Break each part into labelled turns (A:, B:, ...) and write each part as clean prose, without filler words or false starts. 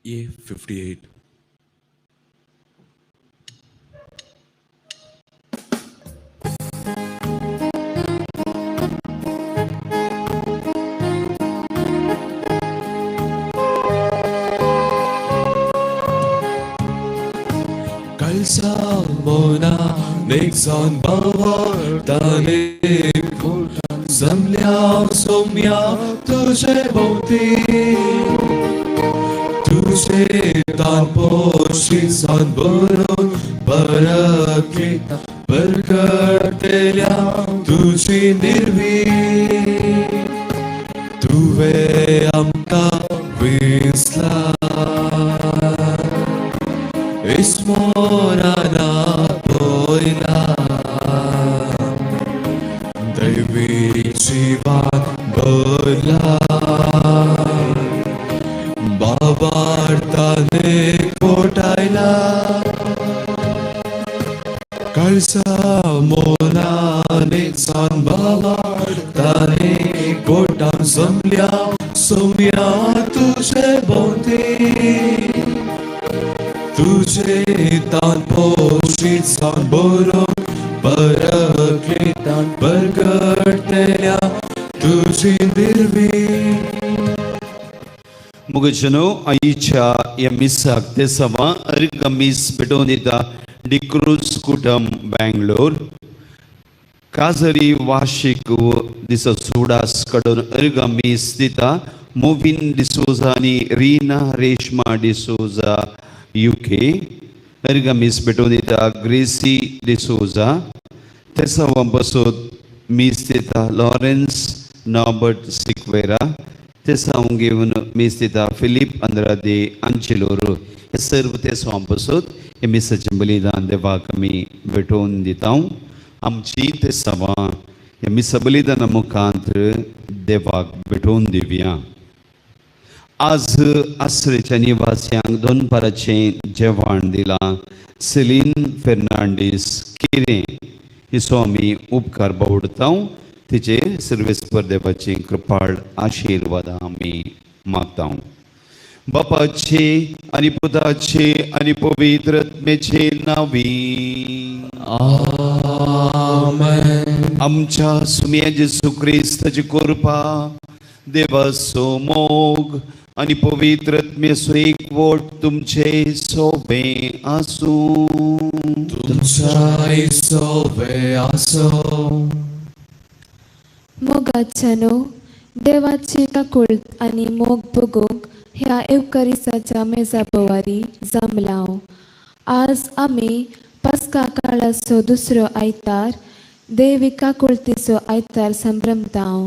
A: A58. Kalsa Mona Nixon Bavartane Zamlya Somya तुझे भोवती तुझे तान पोशी सान बरोवन परकलिता परकटल्या तुझी निर्वी तुवें आमकां विसला इस्मोराना पोयला दैवी जिवान बरला बाबार्ताने कोटायला कळसा मोनाने सान बाबार्ताने कोटान जमल्या सोम्या तुझे भोवती तुझे तान पोशीत सान बरोवन परकलितान परगटल्या तुझी दिर्वी.
B: मुगजनो आईच्या या मिसाक ते सवा अर्घ मीस पेटोवन दिता डिक्रूज कुटम बँगलोर. काजरी वार्षिक दिसा सुडास कडून अर्घ मीस दिता मोविन डिसोजा आनी रीना रेश्मा डिसोजा युके. अर्घ मीस पेटोवन दिता ग्रेसी डिसोजा. तेसावां बसोत मीस दिता लॉरेन्स नॉबर्ट सिक्वेरा. तेसांव घेवन मीस दिता फिलीप अंद्रादे आंचेलोरो. हे सर्व तेसांव बसोत हे मिसाचें बलिदान देवाक आमी भेटोवन दिता. आमची तेसांवां ह्या मिसा बलिदाना मुखांत देवाक भेटोवन दिवया. आज आसरेच्या निवासियांक दनपाराचें जेवण दिलां सेलीन फेर्नांडीस किरें हिचो आमी उपकार बावडता. तिचेर सर्वेस्पर देवाची कृपाळ आशिर्वाद आमी मागता. बापाचे आनी पुताचे आनी पवित्र आत्म्याचे नावी.
A: आमेन.
B: आमच्या सुम्या जेजू क्रिस्ताची कृपा, देवाचो मोग आनी पवित्र आत्म्याचो एकवट तुमचे सोबे आसूं.
A: तुमच्या सोबे आसो.
C: मोगाच्यानो, देवाची काकूळत आनी मोग भोगूंक ह्या एवकरिसाच्या मेजा पवारी जमलाव. आज आमी पास्का काळाचो दुसरो आयतार, देवी काकुळतीचो आयतार संभ्रमताव.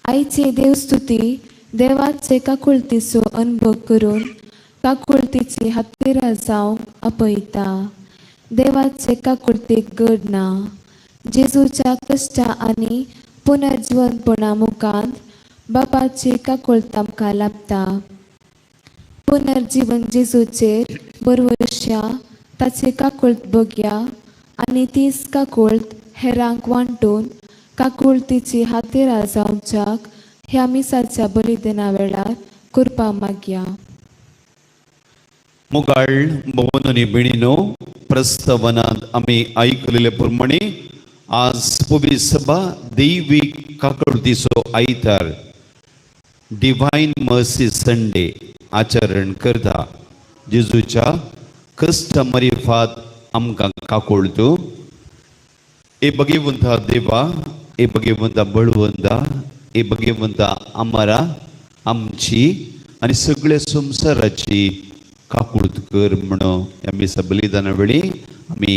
C: आयची देवस्तुती देवाचे काकुळतीचो अनुभव करून काकुळतीची हातेरा जावंक आपयता. देवाचे काकुळतीक गड ना. जेजूच्या कश्टा आनी पुनर्जिवनपणा मुखांत बापाची काकुळत आमकां लाभता. पुनर्जीवन जेजूचेर बरवश्या ताची काकुळत बघया आनी तीच काकुळत हेरांक वांटून काकुळतीची हातेरा जावच्याक ह्या मिसाच्या बलिदाना वेळार कृपा मागया.
B: मुगाळ भोवन आनी भयणीनो, प्रस्तावनांत आमी आयकलेले प्रमाणे आज पवित्र सभा दैवीक काकुळतीचो आयतार, डिवायन मर्सी संडे आचरण करता. जेजूच्या कश्ट मरिफात आमकां काकुळतो. ए भगवंता देवा, ए भगवंता बळवंता, ए भगवंता आमारा, आमची आनी सगळ्या संवसाराची काकूळत कर म्हणून ह्या मिसा बलिदाना वेळी आमी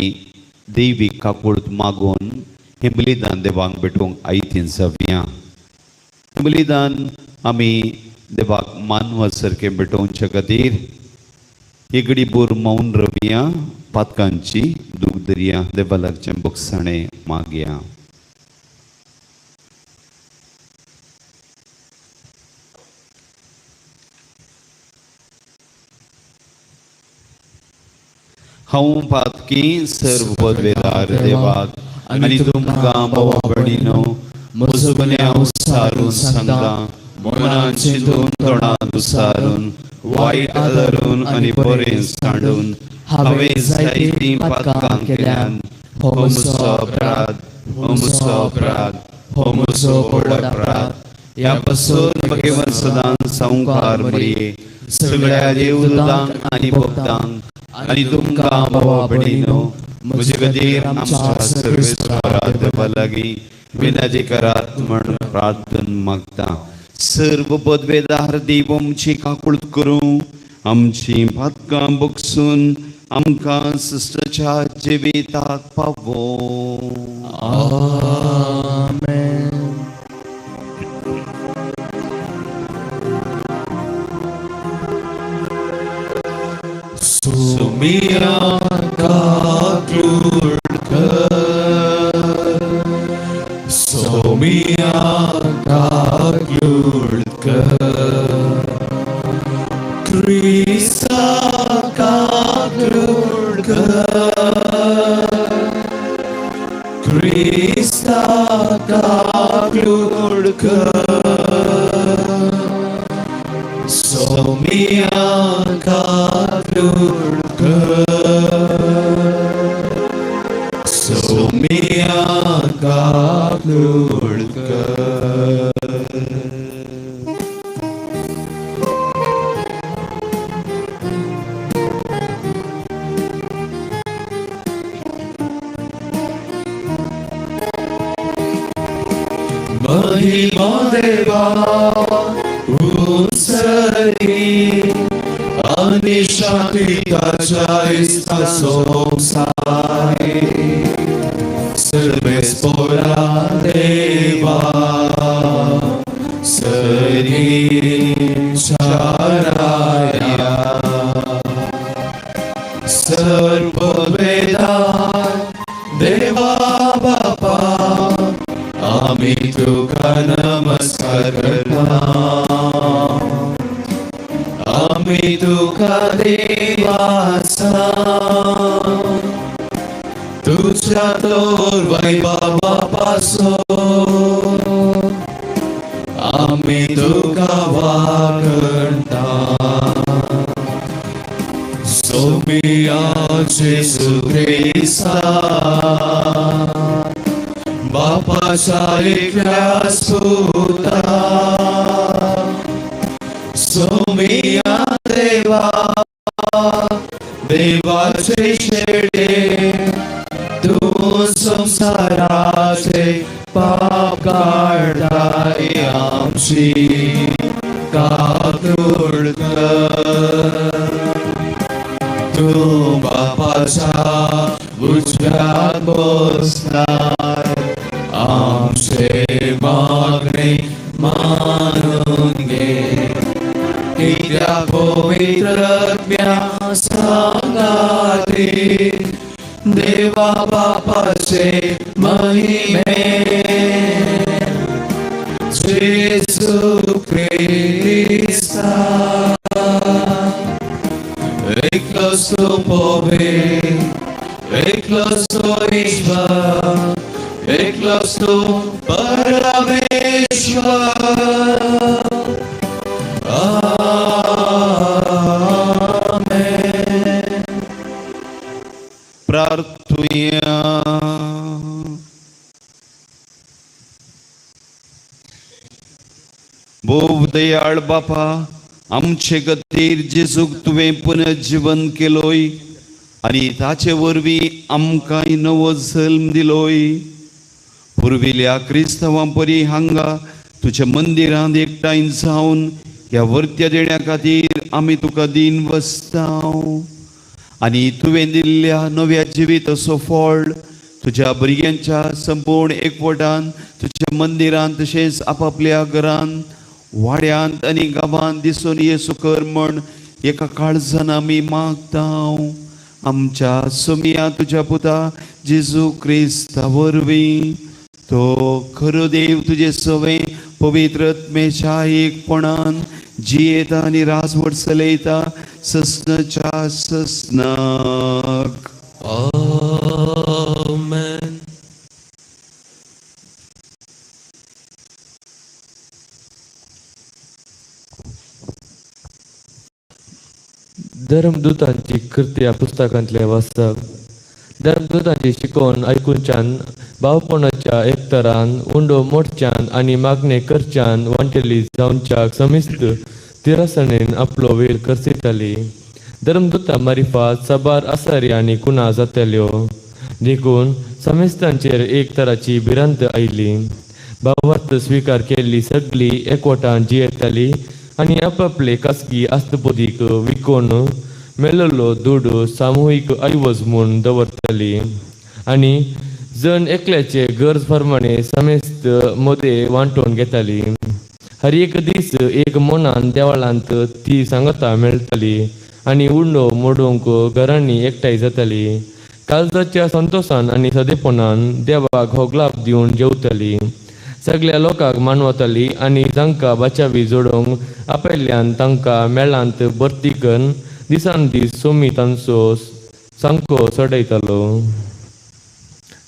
B: देवी काकूळत मागून हें बलिदान देवाक भेटोवंक आयतीन जावया. हें बलिदान आमी देवाक मानवा सारकें भेटोवच्या खातीर एक घडी बोर मौन रवया. पातकांची दूख दर्या देवा लागचें बोगसाणें मागया. हांव पातकी सर्व पदवेदार देवाक आनी तुमकां भावा भयणीनो म्हजो गुन्यांव सारून सांगता. मनान चिंतून, तोंडान उसारून, वायट आदारून आनी बरें सांडून हांवें जायतीं पातकां केल्यान. हो म्हजो अपराध, हो म्हजो अपराध, हो म्हजो व्हड अपराध. ह्या पासून भगवान सदां संवकार मरये सगळ्या देवदूतांक आनी भक्तांक आनी तुमकां भावा भयणीनो म्हजे खातीर आमच्या सर्वेस्परा देवा लागीं विनंती करात म्हण प्रार्थना मागता. सर्व पदवेदार देव आमची काकूळत करूं, आमची पातकां बगसून आमकां सृश्टाच्या जिविताक पावो.
A: आमेन. सोमिया काकलूट कर, सोमिया काकलूट कर, क्रिस्ता काकलूट कर, क्रिस्ता काकलूट कर, सोमिया काकलूट कर, सोमिया काकलूट कर. महिमा देवा उंचरी आनी शांती ताच्या इस्ता संवसारी. सर्वेस्पोरा देवा सरी चाराया. सर्व वेदा देवा बापा आमी तुका नमस्कार करता, आमी तुका देवासा तुझ्या तोर वैभवा पासून आमी तुका वागणता. सोमिया जेसू क्रिस्ता बापाच्या एकल्या सुता, सोमिया देवा देवाचे शेडे तूं संवसाराचे पाप काडताय आमची काकूळ कर. तूं बापाच्या उजव्यात बसलाय आमचे मागणे मानून घे. कित्याक पवित्र आत्म्या सांगाती देवा बापाचे महिमे जेसू क्रिस्ता एकलोच तूं पवित्र, एकलोच तूं ईश्वर, एकलोच तूं परमेश्वर. आमेन.
B: प्रार्थुया. भोव दयाळ बापा, आमचे खातीर जेजूक तुवें पुनर्जीवन केलोय आनी ताचे वरवीं आमकांय नवो जल्म दिलोय. पुर्विल्ल्या क्रिस्तांवां परी हांगा तुज्या मंदिरांत एकठांय जावन ह्या वर्त्या देण्या खातीर आमी तुका दीन वसताव आनी तुवें दिल्ल्या नव्या जिविताचो फळ तुज्या भुरग्यांच्या संपूर्ण एकवटान तुज्या मंदिरांत तशेंच आपापल्या घरांत, वाड्यांत आनी गांवांत दिसून येसू कर म्हण एका काळजान आमी मागता. आमच्या सोमिया तुज्या पुता जेजू क्रिस्ता वरवीं. तो खरो देव तुजे सवें पवित्र आत्मेच्या एकपणान जियेता आनी राजवट चलयता ससनाच्या ससनाक.
A: आमेन.
D: धर्मदूतांची कृती ह्या पुस्तकांतलें वाचप. धर्मदूतांची शिकवण आयकुच्यान भावपणाच्या एकतरान उंडो मोडच्यान आनी मागणें करच्यान वांटेली जावच्याक समिस्त तिरासणेन आपलो वेळ खर्चिताली. धर्मदूता मारिफात साबार आसारी आनी कुणा जाताल्यो देखून समेस्तांचेर एक तराची भिरांत आयली. भावार्थ स्विकार केल्ली सगळी एकवटान जियेताली आनी आपापले खासगी आस्तबोधीक विकून मेळिल्लो दुडू सामुहीक ऐवज म्हूण दवरताली आनी जण एकल्याचे गरज प्रमाणे समेस्त मदें वांटून घेताली. हर एक दीस एक मनान देवळांत ती सांगता मेळटाली आनी उंडो मोडूंक घरांनी एकठांय जाताली. काळजाच्या संतोशान आनी सादेपणान देवाक होगलाप दिवन जेवताली. सगळ्या लोकांक मानवताली आनी जांकां बाचावी जोडूंक आपयल्ल्यान तांकां मेळांत भरती करून दिसान दीस सोमी तांचो सामको चडयतालो.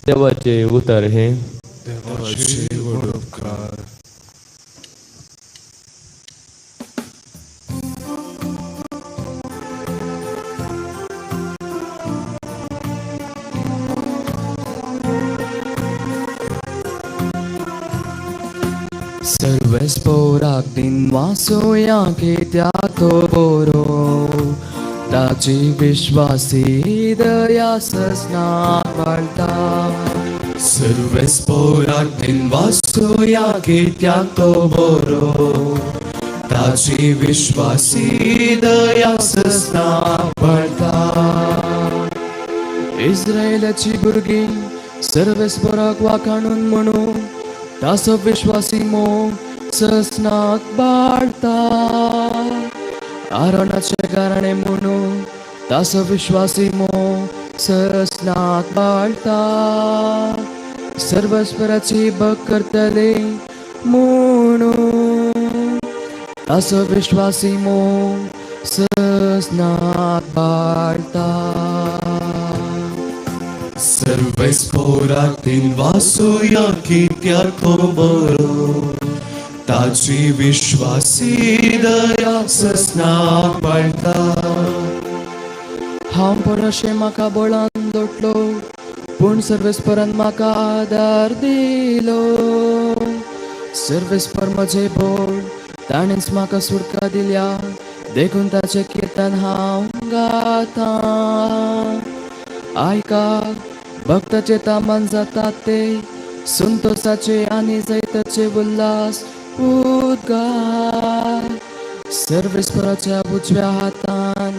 D: देवाचे उतर हें.
A: देवाचे व्हड उपकार.
E: सर्वेस्पोराक दिन वासोया कित्याक तो बरो, ताची विश्वासी दया ससनाक वाडटा.
A: सर्वेस्पोराक दिन वासोया कित्याक तो बरो, ताची विश्वासी दया ससनाक वाडटा.
E: इस्रायलाची भुरगीं सर्वेस्पोराक वाखाणून म्हणू, ताचो विश्वासी मोग ससनाक बाळता. आरोणाचे घराणें म्हणू, ताचो विश्वासी मोग ससनाक बाळता. सर्वस्वराची भक्त करतले म्हणू, ताचो विश्वासी मोग ससनाक बाळता.
A: सर्वेस्पोराक दिन वासोया कित्याक तो बरो, ताची विश्वासी दया ससनाक वाडटा.
E: हांव पडशें म्हाका बळान लोटलो, पूण सर्वेस्परान म्हाका आदार दिलो. सर्वेस्पर म्हजें बोल, ताणेंच म्हाका सुटका दिल्या, देखून ताचें किर्तन हांव गाता. आयका भक्ताचे तामान जातात ते संतोषाचे आनी जैताचे उल्हास उद्गार. सर्वेस्पराच्या उजव्या हातान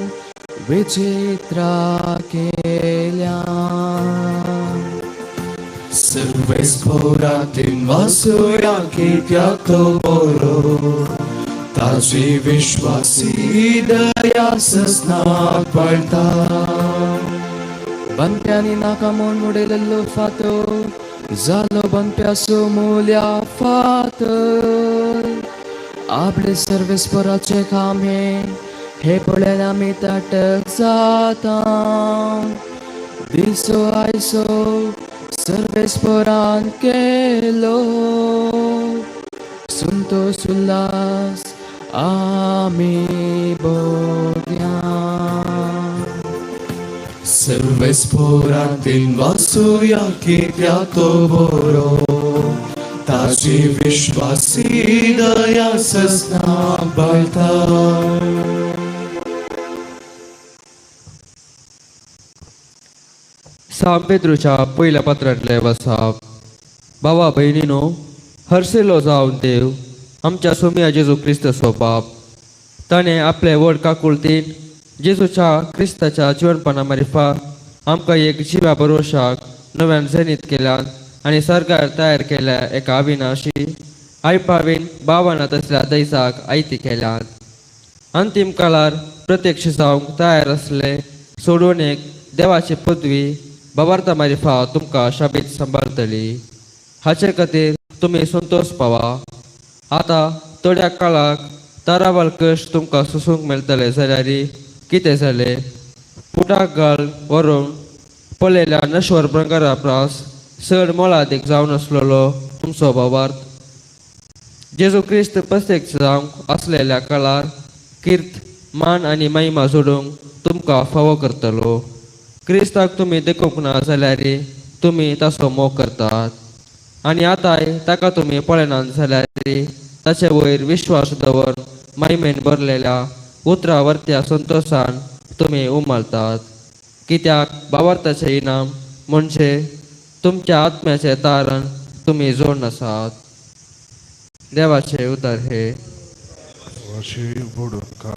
E: विचित्रा केल्या.
A: सर्वेस्पोराक दिन वासोया कित्याक तो बरो, ताची विश्वासी दया ससनाक वाडटा.
E: बांदप्यांनी नाका म्हूण उडयलेलो फातर जालो बांदप्याचो मुल्या फातर. आपले सर्वेस्पराचें काम हें, हे पळयन आमी ताटक जाता. दिसो आयसो सर्वेस्परान केलो, संतोष उल्हास आमी भोग्या.
A: सर्वेस्पोराक दिन वासोया कित्याक तो बरो, ताची विश्वासी दया ससनाक वाडटा.
F: सांत पेद्रूच्या पयल्या पत्रांतलें वाचप. भावा भयणीनो, हर्शिलो जावन देव आमच्या सोमया जेजू क्रिस्ताचो बाप, ताणें आपले व्हड काकुळतीन जेजूच्या क्रिस्ताच्या जिवनपणा मारिफा आमकां एक जिव्या भरवशाक नव्यान जनीत केल्यान आनी सरकार तयार केल्या एका अविनाशी आयपावीन भावना तसल्या दैसाक आयती केल्यात. अंतीम काळार प्रत्यक्ष जावंक तयार आसले सोडवणेक देवाची पदवी बाबार्ता मारिफा तुमकां शाबीत सांबाळटली. हाचे खातीर तुमी संतोश पावा. आतां थोड्या काळाक तारावाल कश्ट तुमकां सोसूंक मेळटले जाल्यार कितें जालें? पुटाक घाल व्हरून पळयल्या नश्वर भांगरा प्रास चड मोलादीक जावन आसलेलो तुमचो भावार्थ जेजू क्रिस्त प्रत्यक्ष जावंक आसलेल्या काळार कीर्त मान आनी महिमा जोडूंक तुमकां फावो करतलो. क्रिस्ताक तुमी देखूंक ना जाल्यार तुमी ताचो मोग करतात आनी आतांय ताका तुमी पळयनात जाल्यार ताचे वयर विश्वास दवरून महिमेन भरलेल्या उतरां वरत्या संतोशान तुमी उमलतात. कित्याक भावार्थाचें इनाम म्हणजे तुमच्या आत्म्याचें तारण तुमी जोडून आसात. देवाचें उतर हें.
G: अशी बुडका.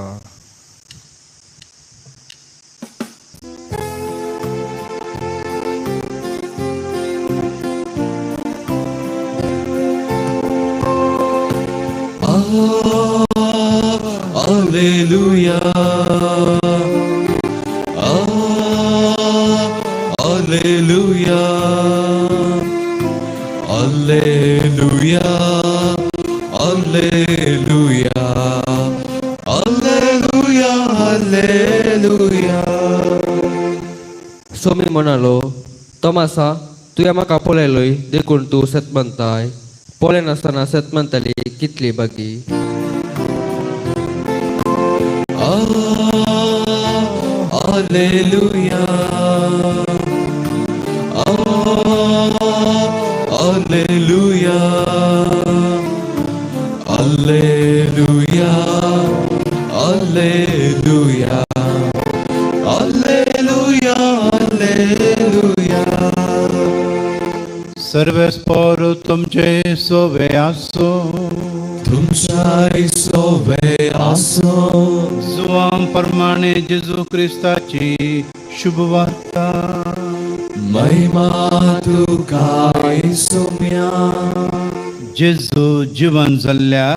A: Alleluia. Alleluia. Alleluia. Alleluia. Alleluia. Alleluia.
F: Somi म्हणालो, तोमासा, तुवें म्हाका पळयलोय देखून तूं सत मानताय. पळयनासतना सत मानतली कितली बागी.
A: Alleluia. Alleluia. Alleluia. Alleluia. Alleluia. Alleluia.
H: सर्वेस्पोर तुमचे सोवे आसूं.
A: तुमच्या सोवे आसूं.
H: जुवां प्रमाणे जेजू क्रिस्ताची शुभवार्ता.
A: महिमा तुका सोम्या.
H: जेजू जिवन जाल्ल्या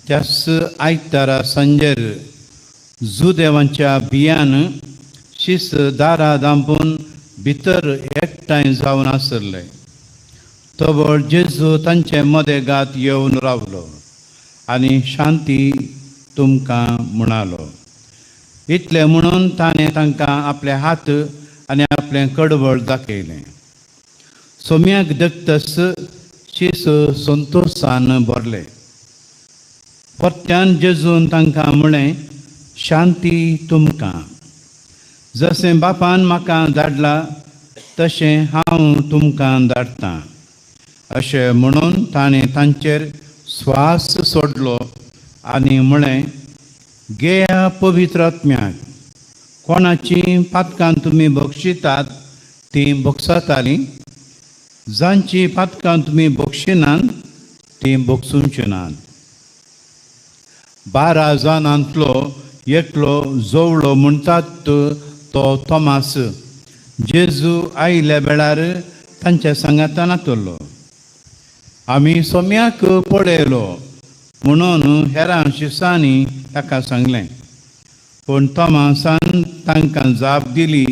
H: त्याच आयतारा सांजेर जुदेवांच्या बियान शीस दारां दांपून भितर एकठांय जावन आसले. तवळ जेजू तांचे मदेगात येवन रावलो आनी शांती तुमकां म्हणालो. इतलें म्हणून ताणें तांकां आपले हात आनी आपलें कडवळ दाखयलें. सोम्याक दत्तस शीस संतोशान भरले. परत्यान जेजून तांकां म्हळें, शांती तुमकां. जशें बापान म्हाका धाडला तशें हांव तुमकां धाडटां. अशें म्हणून ताणें तांचेर स्वास सोडलो आनी म्हळें, घेया पवित्र आत्म्याक. कोणाचीं पातकां तुमी बक्षितात तीं बक्षतालीं, जांचीं पातकां तुमी बक्षिनात तीं बक्षुंची नात. 12 जाणांतलो एकलो जोवळो म्हणटात तो तोमास जेजू आयिल्ल्या वेळार तांच्या सांगातान नातलो. आमी सोम्याक पळयलो म्हणून हेरां शिसांनी ताका सांगलें. पूण तोमासान तांकां जाप दिली,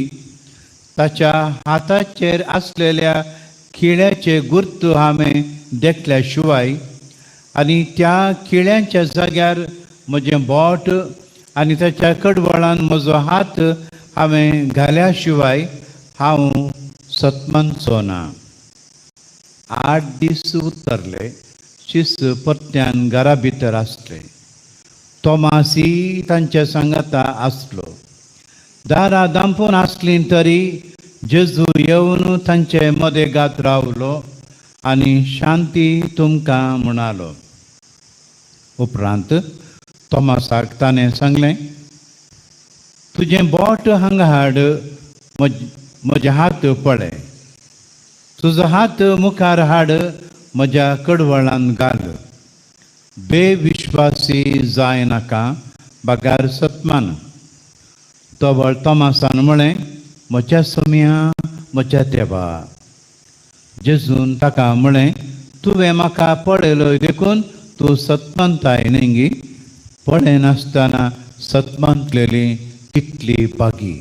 H: ताच्या हाताचेर आसलेल्या खिळ्याचे गुर्त हांवें देखल्या शिवाय आनी त्या खिळ्यांच्या जाग्यार म्हजें बोट आनी ताच्या कडवळान म्हजो हात हांवें घाल्या शिवाय हांव सतमानचो ना. 8 दीस उतरले. शीस परत्यान घरा भितर आसले. तोमासी तांच्या सांगाता आसलो. दारां दांपून आसलीं तरी जेजू येवन तांचे मदेगात रावलो आनी शांती तुमकां म्हणालो. उपरांत तोमासाक ताणें सांगलें, तुजें बोट हांगा हाड, म्हजे हात पळय. तुजो हात मुखार हाड, म्हज्या कडवळान घाल. बेविश्वासी जायनाका, बगार सतमान. तवळ तोमासान म्हळें, म्हज्या सोम्या, म्हज्या देवा. जेजून ताका म्हळें, तुवें म्हाका पळयलो देखून तूं सतमानताय न्ही गी? पळयनासतना सतमानतलेली कितली बागी.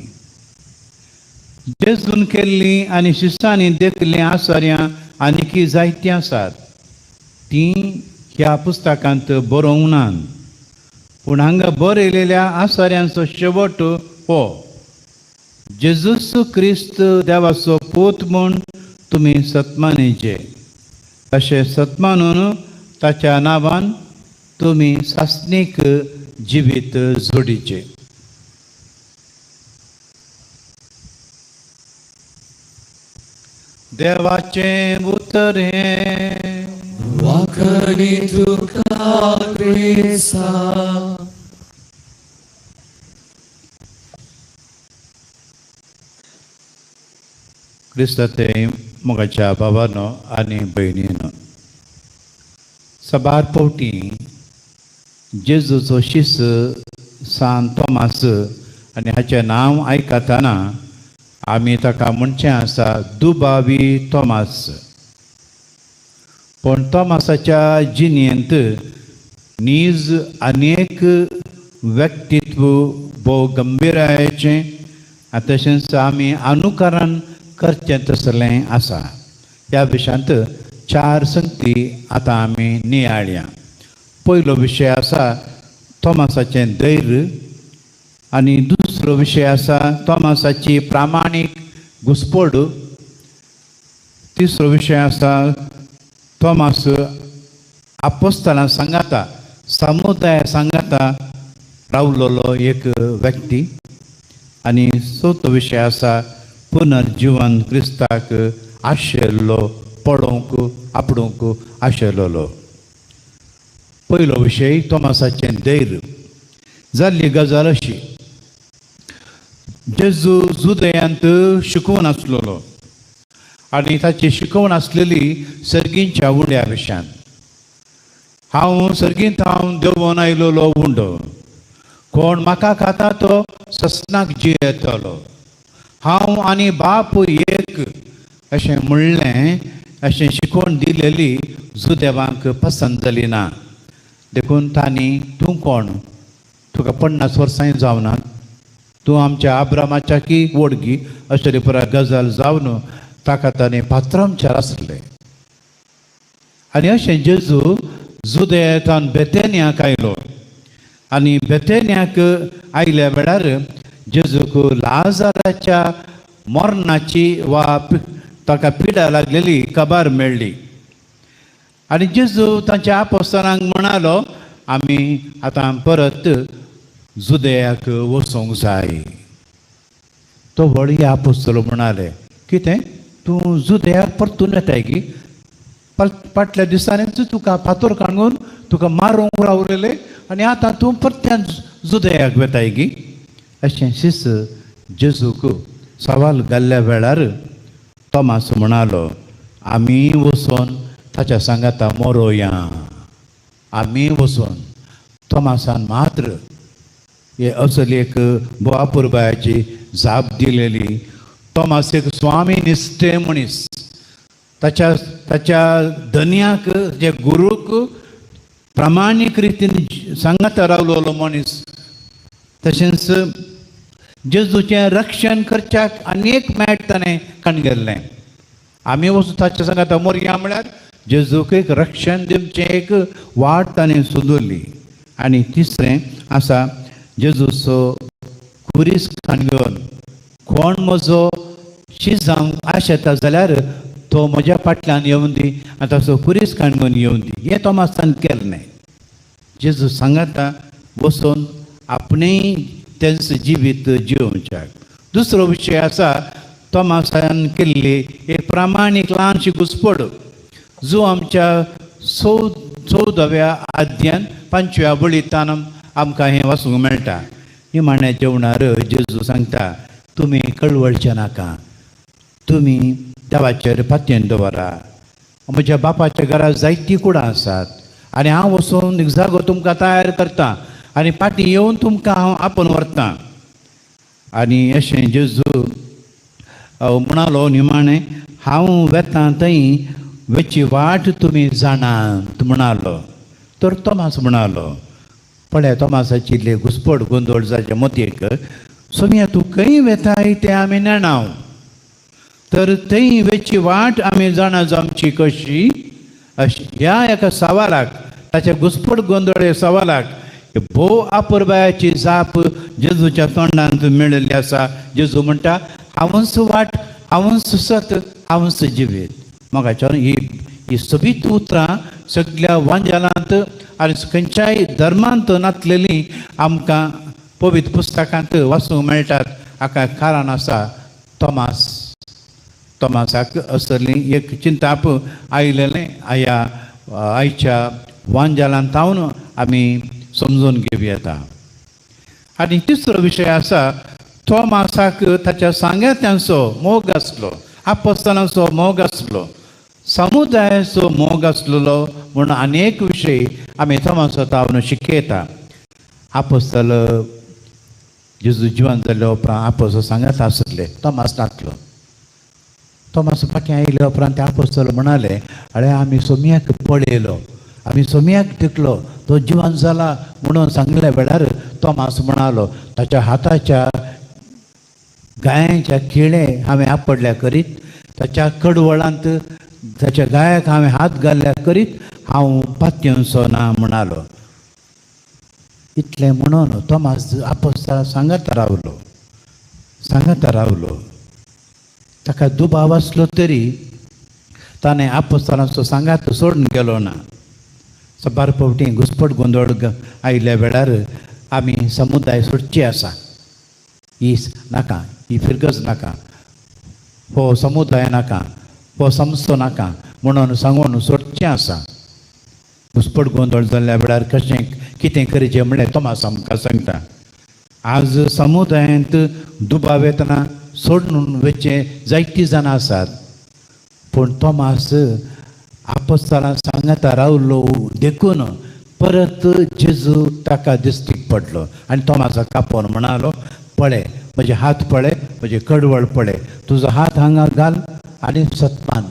H: जेजून केल्लीं आनी शिसांनी देखिल्लीं आसार्यां आनीकी जायतीं आसात. तीं ह्या पुस्तकांत बरोवंक नात. पूण हांगा बरयलेल्या आसार्यांचो शेवट हो, जेजूस क्रिस्त देवाचो पूत म्हूण तुमी सतमानेचे. अशें सतमानून ताच्या नांवान तुमी सासणीक जिवीत जोडीचे. देवाचें उतर हें.
A: वाखणी तुका क्रिस्ता.
H: क्रिस्ताते मोगाच्या बाबानो आनी भयणीनो, साबार फावटी जेजूचो शिस सान तोमास आनी हाचें नांव आयकतना आमी ताका म्हणचें आसा दुबावी तोमास. पूण तोमासाच्या जिणेंत नीज अनेक व्यक्तित्व भोव गंभीरायेचें आनी तशेंच आमी अनुकरण करचें तसलें आसा. ह्या विशयांत चार संगती आतां आमी नियाळया. पयलो विशय आसा तोमासाचें धैर्य, आनी दुसरो विशय आसा तोमासाची प्रामाणीक घुसपड, तिसरो विशय आसा तोमास आपोस्तलां सांगाता समुदाय सांगाता रावलोलो एक व्यक्ती, आनी चवथो विशय आसा पुनर्जिवन क्रिस्ताक आशिल्लो पळोवंक आपडूंक आशिल्लो. पयलो विशय तोमासाचें धैर्य. जाल्ली गजाल अशी, जेजू जुदयांत शिकोवन आसलेलो आनी ताची शिकवण आसलेली सर्गींच्या उंड्या विशयान. हांव सर्गींत हांव देंवोन आयलोलो उंडो, कोण म्हाका खाता तो ससनाक जियेतलो, हांव आनी बाप एक अशें म्हणलें. अशें शिकवण दिलेली जुदेवांक पसंत जाली ना, देखून तांणी तूं कोण, तुका 50 वर्सांय जावना, तूं आमच्या आब्रामाच्या की वडगी अशें पुराय गजाल जावन ताका ताणें पात्रामचार आसले. आनी अशें जेजू जुदेतान बेतेन्याक आयलो आनी बेतेन्याक आयल्या वेळार जेजूक लाजाराच्या मरणाची वा ताका पिडा लागलेली खबर मेळ्ळी. आनी जेजू तांच्या आपोस्तलांक म्हणालो, आमी आतां परत जुदयाक वचूंक जाय. तो व्हडले आपोस्तलो म्हणाले, कितें तूं जुदयाक परतून येताय की? फाटल्या दिसांनीच तुका फातोर काडून तुका मारूंक रावलेले आनी आतां तूं परत्यान जुदयाक वेताय की? अशें शिस जेजूक सवाल घाल्ल्या वेळार तोमास म्हणालो, आमी वचोन ताच्या सांगाता मोरोया, आमी वचोन. तोमासान मात्र हे असली एक बोवापुरबायाची जाप दिलेली. तोमास एक स्वामी निश्ठे मनीस, ताच्या ताच्या धनयाक जे गुरूक प्रामाणीक रितीन सांगाता रावलोलो मनीस. तशेंच जेजूचें रक्षण करच्याक अनेक मेट ताणें कणगेल्लें. आमी वचून ताच्या सांगाता मोरया म्हळ्यार जेजूक एक रक्षण दिवचें एक वाट ताणें सोदली. आनी तिसरें आसा जेजूचो खुरीस काणगेवन कोण म्हजो शीत जावंक आशेता जाल्यार तो म्हज्या फाटल्यान येवन दी आनी ताचो खुरीस काणगेवन येवन दी. हें तोमासान केलें न्हय. जेजू सांगाता वचून आपणें तेंच जिवीत जियोवच्याक. दुसरो विशय आसा तोमासान केल्ली एक प्रामाणीक ल्हानशी घुसपड, जो आमच्या 14व्या अध्यान 5व्या बळितान आमकां हें वाचूंक मेळटा. निमाण्या जेवणार जेजू सांगता, तुमी कळवळचे नाका, तुमी देवाचेर पातयेन दवरा, म्हज्या बापाच्या घरा जायतीं कुडां आसात आनी हांव वचून एक जागो तुमकां तयार करता आनी फाटीं येवन तुमकां हांव आपोवन व्हरता. आनी अशें जेजू म्हणालो निमाणें, हांव वेता थंय वेची वाट तुमी जाणात म्हणालो. तर तोमास म्हणालो, पळय तोमासाची इल्ली घुसपड गोंदळ जाचे मतीक, सोमिया तूं खंय वेताय तें आमी नेणाव, तर थंय वेची वाट आमी जाणा जावची कशी? अशी ह्या एका सवालाक, ताच्या घुसपड गोंदळ सवालाक भोव आपुरबायाची जाप जेजूच्या तोंडांत मेळिल्ली आसा. जेजू म्हणटा, हांवूच वाट, हांवूच सत, हांवूच जिवीत. म्हाका ही ही सोबीत उतरां सगल्या वांजालांत आनी खंयच्याय धर्मांत नातलेलीं आमकां पवित्र पुस्तकांत वाचूंक मेळटात. हाका कारण आसा तोमास तोमासाक असली एक चिंताप आयलेलें ह्या आयच्या वांजालान तावन आमी समजून घेवं येता. आनी तिसरो विशय आसा, तोमासाक ताच्या सांगात्यांचो मोग आसलो, आपस्तानाचो मोग आसलो, समुदायाचो मोग आसलेलो म्हूण आनी एक विशय आमी तोमासो तावन शिकयता. आपोस्तल जेजू जिवन जाल्ल्या उपरांत आपोस्तो सांगात आसले, तोमास नासलो. तोमास फाटीं आयले उपरांत ते आपोस्तल म्हणाले, अरे आमी सोमयाक पळयलो, आमी सोमयाक देखलो, तो जिवन जाला म्हणून सांगल्या वेळार तोमास म्हणालो, ताच्या हाताच्या गायांच्या खिळे हांवें आपडल्या करीत, ताच्या कडवळांत ताच्या गायाक हांवें हात घाल्ल्या करीत हांव पातयेवचो ना म्हणालो. इतलें म्हणून तोमास आपोस्तां सांगत रावलो, सांगत रावलो. ताका दुबाव आसलो तरी ताणें आपोस्तानाचो सांगात सोडून गेलो ना. साबार फावटी घुसपट गोंदळ आयिल्ल्या वेळार आमी समुदाय सोडची आसा, ही नाका, ही फिरगज नाका, हो समुदाय नाका, हो संस्थो नाका म्हणून सांगून सोडचें आसा. घुसपट गोंदळ जाल्ल्या वेळार कशें कितें करचें म्हणलें तोमास आमकां सांगता. आज समुदायांत दुबाव येतना सोडून वचचें जायतीं जाणां आसात, पूण तोमास आपस्तालां सांगता रावलो देखून परत जेजू ताका दिस्टीक पडलो आनी तोमासाक आपोवन म्हणालो, पळय म्हजे हात पळय, म्हजे कडवळ पळय, तुजो हात हांगा घाल आनी सत्मान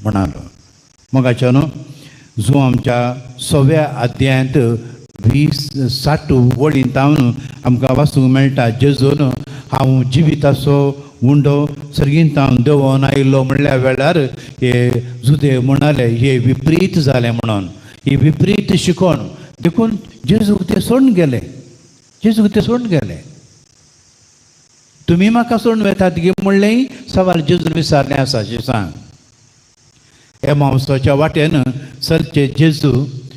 H: म्हणालो. मोगाचो न्हू, जो आमच्या सव्या अध्यायांत 20-60 वळींत तावन आमकां वाचूंक मेळटा, जेजून हांव जिविताचो उंडो सर्गींत हांव देंवोन आयलो म्हणल्या वेळार हे जुदे म्हणाले हे विपरीत जालें म्हणून, ही विपरीत शिकोवन देखून जेजूक ते सोडून गेले, जेजूक ते सोडून गेले. तुमी म्हाका सोडून वेतात गे म्हणलें सवाल जेजून विचारलें आसा सांग. एमावसाच्या वाटेन चलचे जेजू,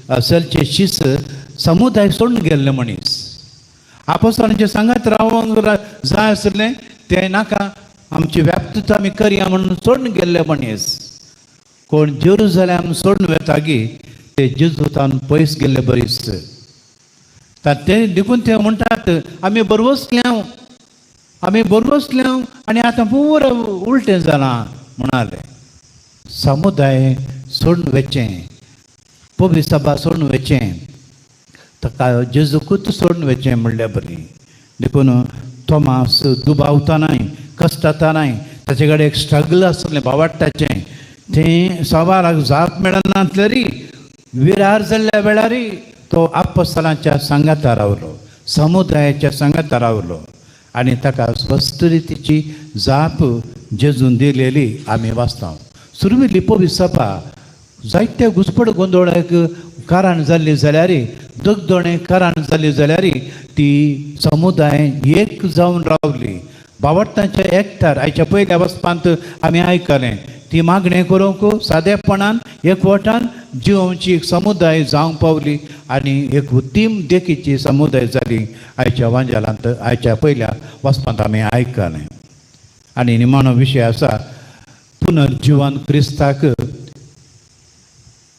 H: चलचे शीस समुदाय सोडून गेल्ले मनीस आपोस्तानांचे सांगात रावंक जाय आसलें तें नाका, आमची व्याप्तता आमी करया म्हणून सोडून गेल्ले मनीस. कोण जेरुजलेम सोडून वेता गी ते जेजूतान पयस गेल्ले बरीच. ते देखून ते म्हणटात आमी बरवसल्या, आमी बरवसल्या आनी आतां पुरो उलटें जालां म्हणाले. समुदाय सोडून वचचें, पब्लिक सभा सोडून वचचें, ताका जेजूकूच सोडून वचचें म्हणल्यार बरी. देखून तोमास दुबावतानाय कश्टतानाय ताचे कडेन एक स्ट्रगल आसलें बावाट्टाचें, तें सवाराक जाप मेळनासलेरी विरार जाल्ल्या वेळारय तो आपस्तलांच्या सांगाता रावलो, समुदायाच्या सांगाता रावलो आनी ताका स्पश्ट रितीची जाप जेजून दिलेली आमी वाचता. सुरवेली पवित्र सभा जायत्या घुसपट गोंदळाक कारण जाल्ली जाल्यार, दगदोणे कारण जाल्ली जाल्यार ती समुदाय एक जावन रावली. बावडटांच्या एकठार आयच्या पयल्या वचपांत आमी आयकलें ती मागणें करूंक सादेपणान एकवटान जिवोवची एक समुदाय जावंक पावली आनी एक उत्तीम देखीची समुदाय जाली आयच्या वांजालांत आयच्या पयल्या वचपांत आमी आयकलें. आनी निमाणो विशय आसा पुनर्जिवन क्रिस्ताक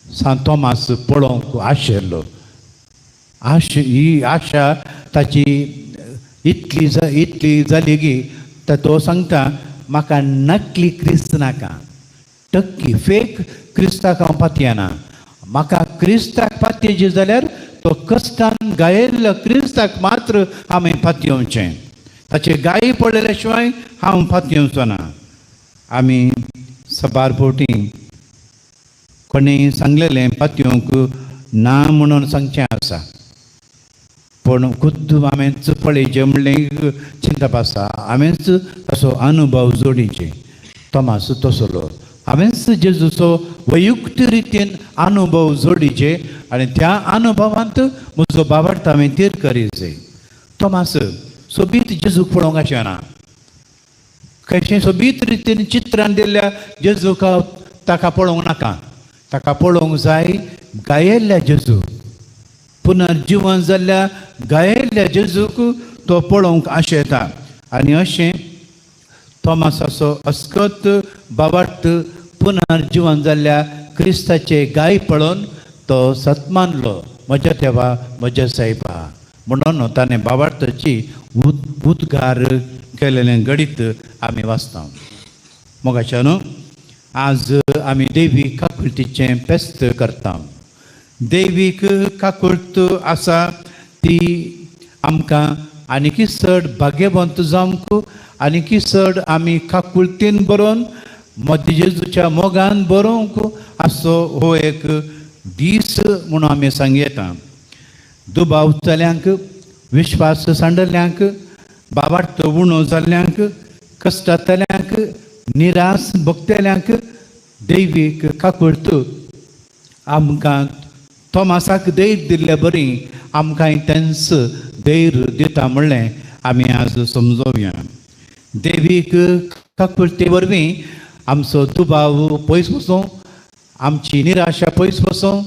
H: सांत तोमास पळोवंक आशिल्लो. आश ही आशा ताची इतली इतली जाली की तो सांगता म्हाका नकली क्रिस्त नाका, टक्की फेक क्रिस्ताक हांव पातयेना, म्हाका क्रिस्ताक पातयेचे जाल्यार तो कश्टान गायिल्लो क्रिस्ताक मात्र हांवें पातयेवचें, ताचे गायी पडलेल्या शिवाय हांव पातयेवचो ना. आमी सबार फावटी कोणें सांगलेलें पातयेवंक ना म्हणून सांगचें आसा, पूण खुद्द हांवेंच पळयचें म्हणलें चिंतप आसा, हांवेंच ताचो अनुभव जोडीचे. तोमास तसलो हांवेंच जेजूचो वैयुक्त रितीन अनुभव जोडीचे आनी त्या अनुभवांत म्हजो बाबार्थ हांवें तीर करीचे. तोमास सोबीत जेजूक पळोवंक आशिना, कशें सोबीत रितीन चित्रान दिल्ल्या जेजूक ताका पळोवंक नाका, ताका पळोवंक जाय गायिल्ल्या जेजू, पुनर्जिवन जाल्ल्या गायिल्ल्या जेजूक तो पळोवंक आशेता. आनी अशें थॉमसाचो अस्कत बाबार्थ पुनर्जिवन जाल्ल्या क्रिस्ताचे गाय पळोवन तो सतमानलो, म्हज्या देवा म्हज्या सायबा म्हणून ताणें बाबार्थाची उद्गार केलेलें घडीत आमी वाचता. मोगाच्या न्हू, आज आमी देवीक काकुळतीचें फेस्त करता. देवीक काकुळत आसा ती आमकां आनीकय चड भाग्यवंत जावंक, आनीकय चड आमी काकुळतीन बरोवन मदीं जेजूच्या मोगान बरोवंक आसचो हो एक दीस म्हणून आमी सांगता. दुबाव चल्यांक, विश्वास सांडल्यांक, बाबार्थ उणो जाल्ल्यांक, कश्टांतल्यांक, निरास भोगतल्यांक दैवीक काकुळत आमकां थॉमासाक धैर्य दिल्ले बरी आमकांय तेंच धैर्य दिता म्हणलें आमी आज समजोवया. देवीक काकुळते वरवीं आमचो दुबाव पयस वचूं, आमची निराशा पयस वचूं,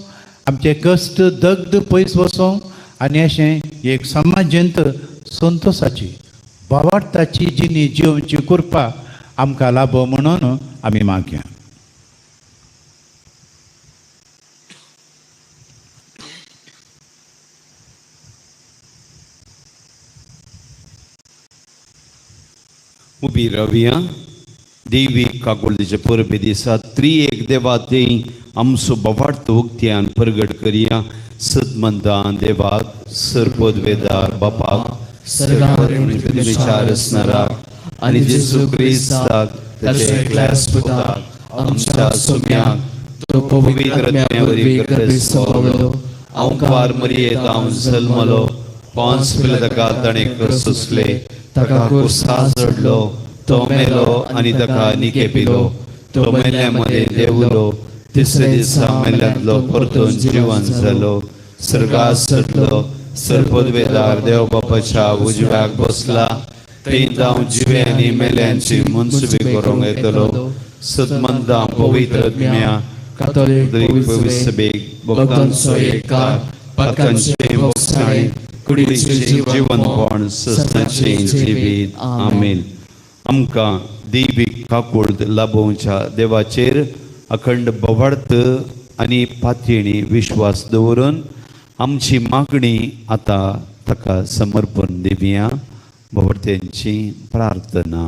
H: आमचे कश्ट दग्ध पयस वचूं आनी अशें एक समाजेंत संतोसाची भावार्थाची जिणी जिवची कृपा आमकां लाभो म्हणून आमी मागया.
B: उबी रावया. देवी काकुळतीचे परबे दिसा त्रिएक देवा ते आमचो बवार्थ उक्त्यान परगट करया. सदमंतान देवाक सरपदवेदार बापाक विचार आसणाराक आनी जेजू क्रिस्ताक ताच्या एकल्याच पुताक आमच्या सोम्याक
E: तो
B: पवित्र आत्म्या वरवीं गर्भेस्त पावलो, अंकार मरियेंत हांव जल्मलो, पोन्स पिलाताका ताणें सोंसले, ताका कुर्सा चडलो, तो मेलो आनी ताका निके पिलो, तो मेल्या मदें देंवलो, तिसरे दिसा मेल्यांतलो परतून जिवन जालो, सर्गात चडलो, सर्पदवेदार देव बापाच्या उजव्याक बसला, थंय जावं जिवे आनी मेल्यांची मनसुबी करूंक येतलो. सदमंदा पवित्र आत्म्या
E: कातोलीक
B: पवित्र सभेक भक्तांचो एककार, पातकांचें भोगसाणे, कुडीचें जिवनपण, सस्नाचें जिवीत. आमेन. आमकां दैवीक काकुळत लाभोवच्या देवाचेर अखंड बवार्थ आनी पातयेणी विश्वास दवरून आमची मागणी आतां ताका समर्पण दिवया. भोवतेंची प्रार्थना.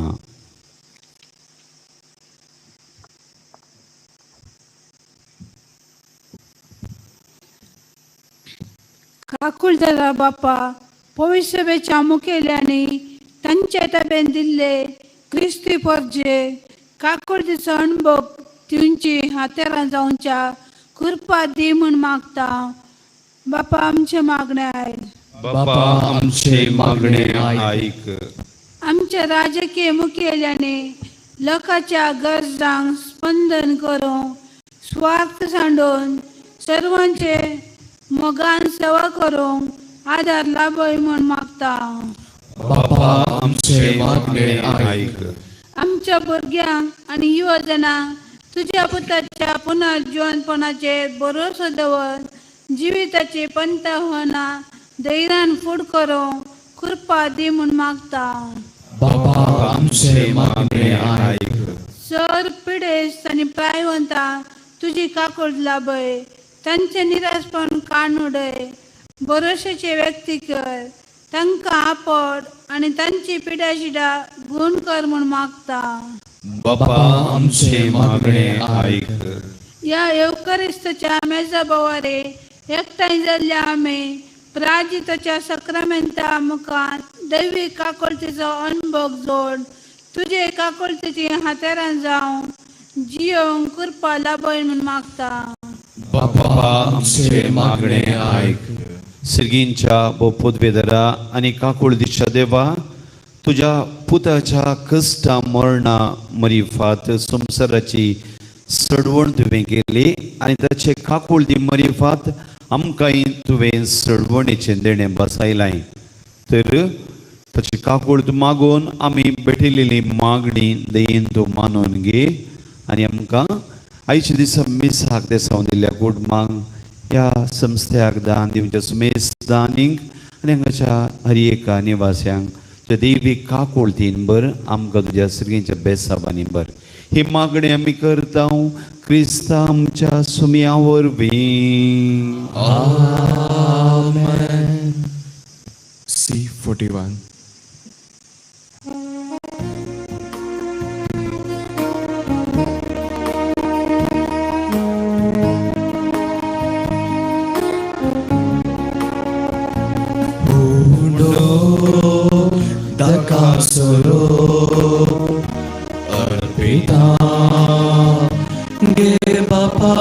I: काकुळदरा बापा, पवित्रसभेच्या मुखेल्यांनी तांचे ताब्यान दिल्ले क्रिस्ती पोरजे काकुळतीचो अणभव दिवची हातेरां जावच्या कृपा दी म्हूण मागता. बापा आमचे मागणे आयक.
B: बापा आमचे मागणे आयक.
I: आमच्या राजकीय मुखेल्यांनी लोकांच्या गरजांक स्पंदन करूंक स्वार्थ सांडून सर्वांचे मोगान सेवा करूंक आदार लाभय म्हूण मागता.
A: बापा आमचे मागणे आयक.
I: आमच्या भुरग्यांक आनी युवजनांक तुज्या पुताच्या पुनर्जिवनपणाचेर भरोसो दवर जिविताची पंथावना धैर्यान फूड करूंक कृपा दी म्हूण मागता.
A: बापा आमचे मागणे आयक.
I: सर पिडेस्त आनी प्रायवंतांक तुजी काकूळ लाभय, तांचें निराशपण काडून उडय, भरोश्याचे व्यक्ती कर, तांकां आपड आनी तांची पिडाशिडा गुण कर म्हूण मागता.
B: बापा आमचे मागणे आयक.
I: ह्या येवकरिस्ताच्या मेजा बोवारे एकठांय जाल्ल्या आमी प्राजिताच्या सक्रामेंता मुखार दैवी काकुळतीचो अणभव जोड तुजे काकुळतीची हातेरां जावं जियोंक कृपा लाभय म्हूण मागता.
B: बापा आमचे मागणे आयक. सिर्गींच्या पदवेदरा आनी काकुळतीच्या देवा, तुज्या पुताच्या कश्टा मरणा मरिफात संवसाराची सडवण तुवें केली आनी ताचे काकुळती मरिफात आमकांय तुवें सडवणेचें देणें बसायलां. तर ताची काकुळत मागून आमी भेटिल्ली मागणी दयेन तूं मानून घे आनी आमकां आयच्या दिसा मिसाक देसावन दिल्ल्या कुटुंबांक, ह्या संस्थ्याक दान दिवच्या सुमेस दानींक आनी हांगाच्या हर एका निवास्यांक तुज्या देवी काकुळतीन बर आमकां तुज्या सर्गींच्या बेसाबांनी बर. ही मागणी आमी करता क्रिस्ता आमच्या सुमया वरवीं.
E: आमेन.
A: C41.
E: Solo Arpita गे बापा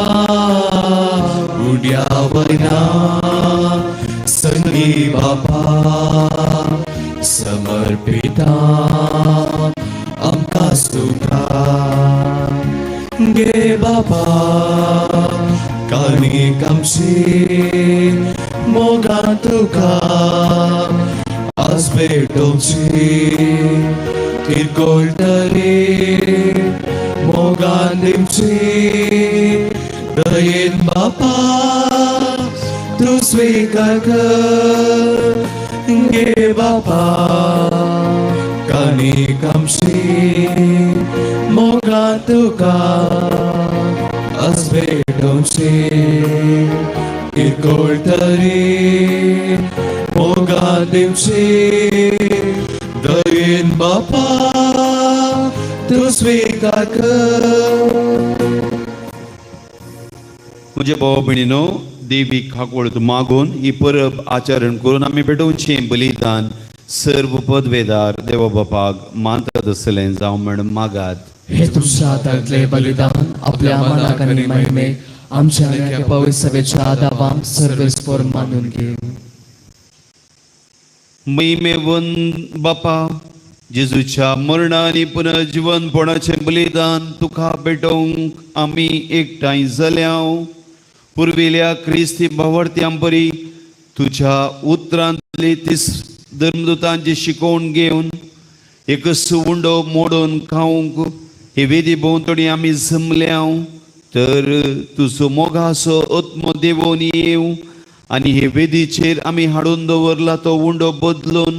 E: उड्या वयना संगी बापा समर्पिता आमकां सुखा गे बापा कानीक आमची मोगान तुका आज भेटोवची किरकोळ तरी मोगान दिवची दयेन बापा तूं स्विकार कर गे बापा कानीक आमची मोगान तुका आज भेटोवची किरकोळ तरी मोगान दिवची दयेन बापा तूं स्विकार कर.
B: म्हज्या भाव भयणीनो, देवी काकुळत मागून ही परब आचरण करून आमी भेटोवचें बलिदान सर्व पदवेदार देवा बापाक मानतात आसलें जावं म्हण मागात.
E: हे तुमच्या हातांतले बलिदान आपल्या मनाक आनी महिमेक आमच्या आनी पवित्र सभेच्या आदावांक सर्वेस्पर मानून घे.
B: महिमेवन बापा जेजूच्या मरणा आनी पुनर्जिवनपणाचें बलिदान तुका भेटोवंक आमी एकठांय जाल्या. पुर्विल्या क्रिस्ती भावार्थ्यां परी तुज्या उतरांतली तीस धर्मदुतांची शिकोवण घेवन एकच उंडो मोडून खावंक हे वेदी भोंवतणी आमी जमल्या. तर तुजो मोगाचो आत्मो देवोन येवं आनी हे वेदीचेर आमी हाडून दवरला तो उंडो बदलून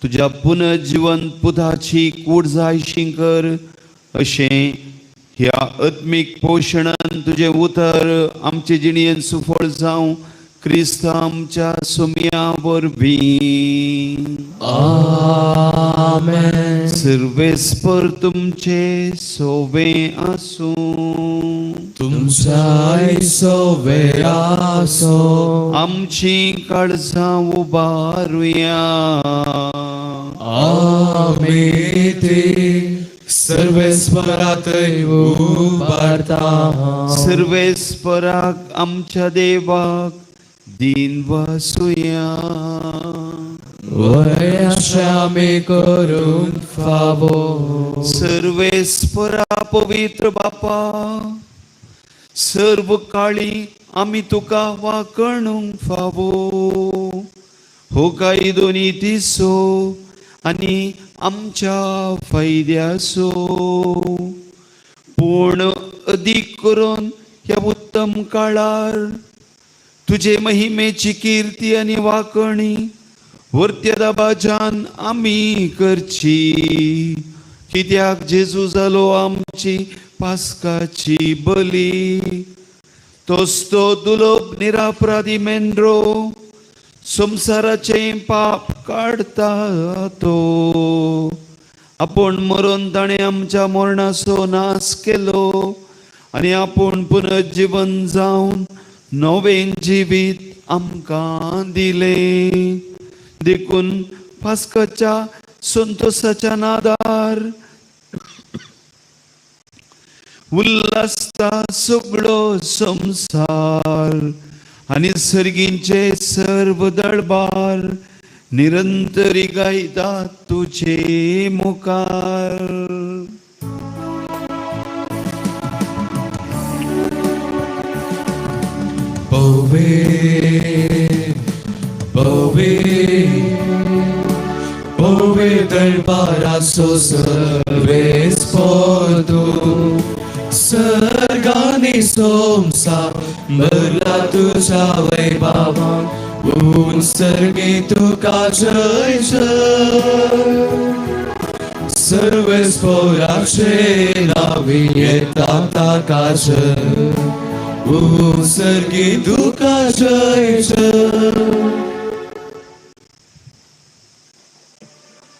B: तुज्या पुनर्जिवन पुताची कूड जायशी कर. अशें ह्या आत्मीक पोशणान तुजें उतर आमचे जिणेन सुफळ जावं क्रिस्त आमच्या सुमया वरवीं.
E: आमेन.
B: सर्वेस्पर तुमचे सोवे आसूं.
E: तुमच्याय सोवे आसूं.
B: आमची काळजां उबारुया.
E: आमी ती सर्वेस्परातय उबारता.
B: सर्वेस्पराक आमच्या देवाक दीन वासुया.
E: वय आमी करूंक फावो.
B: सर्वेस्परा पवित्र बापा, सर्व काळी आमी तुका वाकणूंक फावो. हो कायदो नितीचो आनी आमच्या फायद्याचो, पूण अदीक करून ह्या उत्तम काळार तुजे महिमेची किर्ती आनी वाकणी वर्त्या दबाजान आमी करची. कित्याक जेजू जालो आमची पास्काची बली, तोच तो दुलोब निरापराधी मेंढरो संवसाराचें पाप काडटा तो. आपूण मरून ताणें आमच्या मरणाचो नाश केलो आनी आपूण पुनर्जिवन जावन नवें जिवीत आमकां दिलें. देखून पास्काच्या संतोसाच्या नादार उल्हासता सगळो संवसार आनी सर्गींचे सर्व दरबार निरंतरी गायता तुजे मुखार.
E: पवे पवे पवे दरबाराचो सर्वेस्पर तूं, सर्गांनी संवसार भरला तुज्या वैभवान उत्सर्गी तुका जय जय सर्वेस्पोराचे नावी येता ताका जय उत्सर्गी तुका जय जय.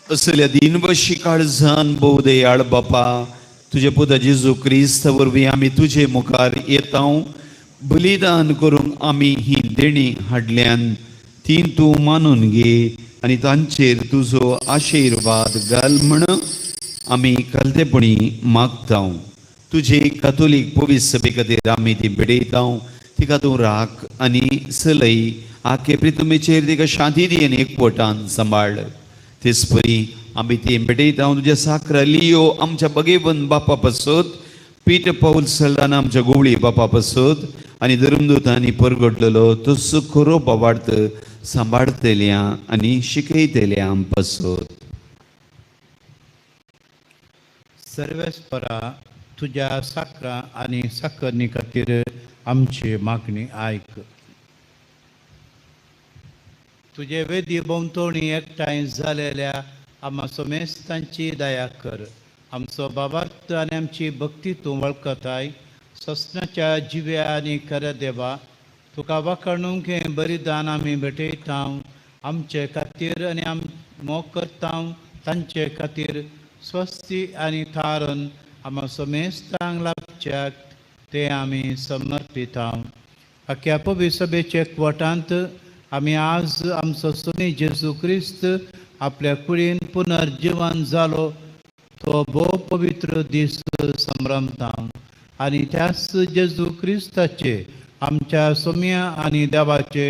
B: असल्या दिनवशी काळजान भोव दयाळ बापा, तुजे पुता जेजू क्रिस्त वरवीं आमी तुजे मुखार येता. बलिदान करूंक आमी ही देणी हाडल्यान ती तूं मानून घे आनी तांचेर तुजो आशिर्वाद घाल म्हण आमी कलतेपणी मागता. तुजे कातोलीक पवित्र सभे खातीर आमी ती भेटयता. तिका तूं राख आनी सलय, आखे प्रितमेचेर तिका शांती दी आनी एकवटान सांबाळ. तेचपरी आमी ती भेटयता तुज्या साक्रा लियो आमच्या बगेवन बापा पासत, पीट पावल सल्लान आमच्या गोवळी बापा पासत आनी धर्मदूतांनी परगटलेलो तसो खरो बाबार्थ सांबाळतल्या आनी शिकयतल्या पासत.
H: सर्वेस्परा तुज्या साकरा आनी साकरणी खातीर आमची मागणी आयक. तुजे वेदी भोंवतणी एकठांय जालेल्या आमा सोमेस्तांची दया कर. आमचो बाबार्थ आनी आमची भक्ती तूं वळखताय. ससनाच्या जिव्या आनी खऱ्या देवा, तुका वाखाणूंक हें बलिदान आमी भेटयता. आमचे खातीर आनी आम मोग करता तांचे खातीर स्वस्ती आनी थारण आमा सोमेस्तांक लाभच्याक तें आमी समर्पिता. अख्या पवित्र सभेचे एकवटांत आमी आज आमचो सुमी जेजू क्रिस्त आपल्या कुडीन पुनर्जिवन जालो तो भोव पवित्र दीस संभ्रमता आनी त्याच जेजू क्रिस्ताचे आमच्या सोम्या आनी देवाचे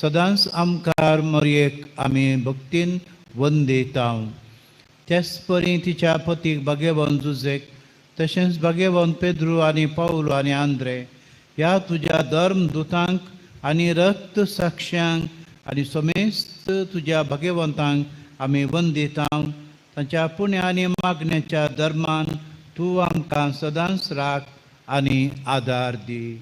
H: सदांच आमकार मरयेक आमी भक्तीन वंदिता. त्याच परी तिच्या पतीक भाग्यवंत जुजेक तशेंच भाग्यवंत पेद्रू आनी पावलो आनी आंद्रे ह्या तुज्या धर्म दुतांक आनी रक्त साक्ष्यांक आनी समेस्त तुज्या भाग्यवंतांक आमी वंदिता. तांच्या पुण्य आनी मागण्याच्या धर्मान तूं आमकां सदांच राख आनी आदार दी.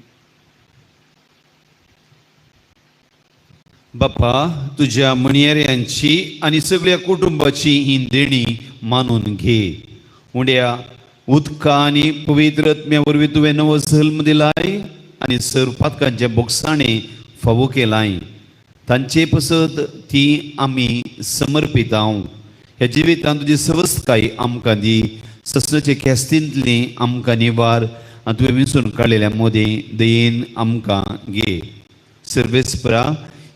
B: बापा, तुज्या म्हणयाऱ्यांची आनी सगळ्या कुटुंबाची ही देणी मानून घे. उंड्या उदका आनी पवित्र आत्म्या वरवीं तुवें नवो जल्म दिलाय आनी सर पातकांचे बोगसाणे फावो केलाय. तांचे पसत ती आमी समर्पिता. ह्या जिवितांत तुजी सवस्तकाय आमकां दी. ससनाचे खेस्तींतली आमकां निवार आनी तुवें विंचून काडलेल्या मोदें दयेन आमकां घे. सर्वेस्परा,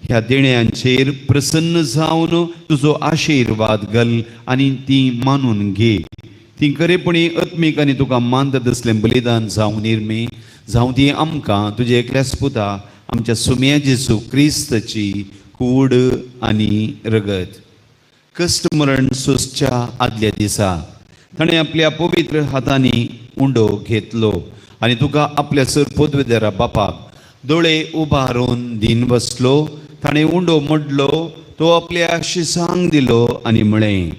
B: ह्या देण्यांचेर प्रसन्न जावन तुजो आशिर्वाद घाल आनी ती मानून घे. ती खरेपणी आत्मीक आनी तुका मानता तसलें बलिदान जावं निर्मी जावं ती आमकां तुजे एकल्याच पुता आमच्या सुम्या जेजू क्रिस्ताची कूड आनी रगत. कश्ट मरण सोंसच्या आदल्या दिसा ताणें आपल्या पवित्र हातांनी उंडो घेतलो आनी तुका आपल्या सर पदवेदारा बापाक दोळे उबारून दीन बसलो. ताणें उंडो मोडलो, तो आपल्या शिसांक दिलो आनी म्हळें,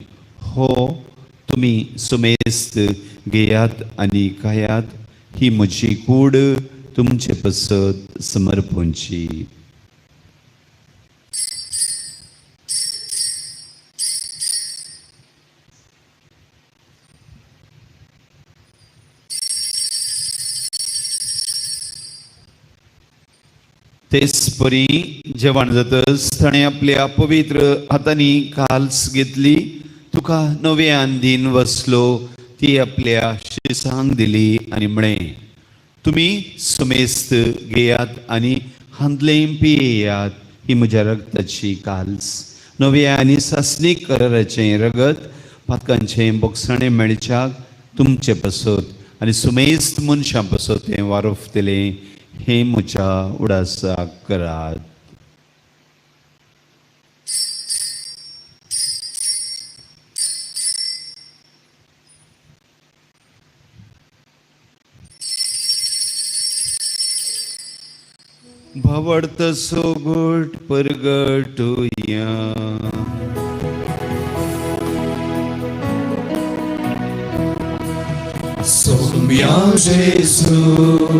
B: हो तुमी सुमेस्त घेयात आनी खायात, ही म्हजी कूड तुमचे पसत समर्पणची. तेच परी जेवण जातच ताणें आपल्या पवित्र हातांनी काल्स घेतली, तुका नव्यान दीन वसलो, ती आपल्या शिसांक दिली आनी म्हळें, तुमी सुमेस्त घेयात आनी हांतलें पियेयात, ही म्हज्या रगताची काल्स, नव्या आनी सासणीक कराराचें रगत, पातकांचें बोगसाणें मेळच्याक तुमचे पसत आनी सुमेस्त मनशां पसत तें वारफतलें. हे म्हज्या उडासाक करात. भावार्थ सोगट परगटुया.
E: सोम्या जेजू